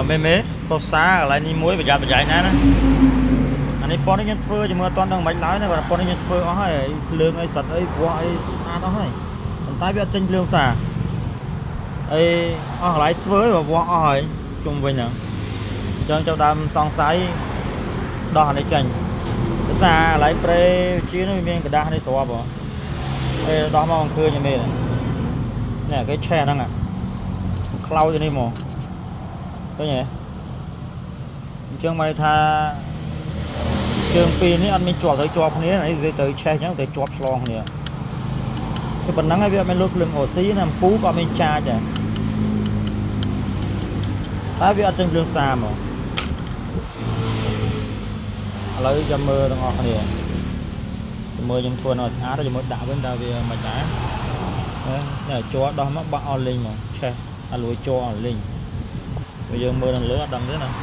មេមេប៉ុស្សាកន្លែងនេះមួយប្រយ័ត្នប្រយែងណាស់ណាអានេះប៉ុននេះខ្ញុំធ្វើជាមួយអត់ទាន់ដឹងមិនឡើយណាបាទប៉ុននេះខ្ញុំធ្វើអស់ហើយភ្លើងអីសត្វអីវាស់អីស្អាតអស់ហើយប៉ុន្តែវាអត់ចេញភ្លើងសាអីអស់កន្លែងធ្វើឯងវាស់អស់ហើយជុំវិញហ្នឹងអញ្ចឹងចាប់ដើមសង្ស័យដោះអានេះចេញភាសាកន្លែងប្រេជានេះវាមានក្រដាសនេះទ្រាប់ហ៎ពេលដោះមកឃើញឯមេនេះគេឆេះហ្នឹងខ្លោចនេះមកឃើញទេអញ្ចឹងមកថាជើងពីរនេះអត់មានជាប់ទៅជាប់គ្នានេះវាទៅឆេះអញ្ចឹងទៅជាប់ឆ្លងគ្នាគឺប៉ុណ្ណឹងហើយវាអត់មានលុតភ្លើងអូស៊ីណាអំពូក៏អត់មានចាចដែរតែវាអត់ចេញភ្លើងសាមកឥឡូវចាំមើលទាំងអស់គ្នាចាំមើលខ្ញុំធ្វើនៅស្អាតចាំមើលដាក់វិញតើវាមិនដែរនេះជ័រដោះមកបាក់អស់លេងមកឆេះអាលួយជ័រអស់លេងបើយើងមើលនៅលើអត់ដឹងទេណា។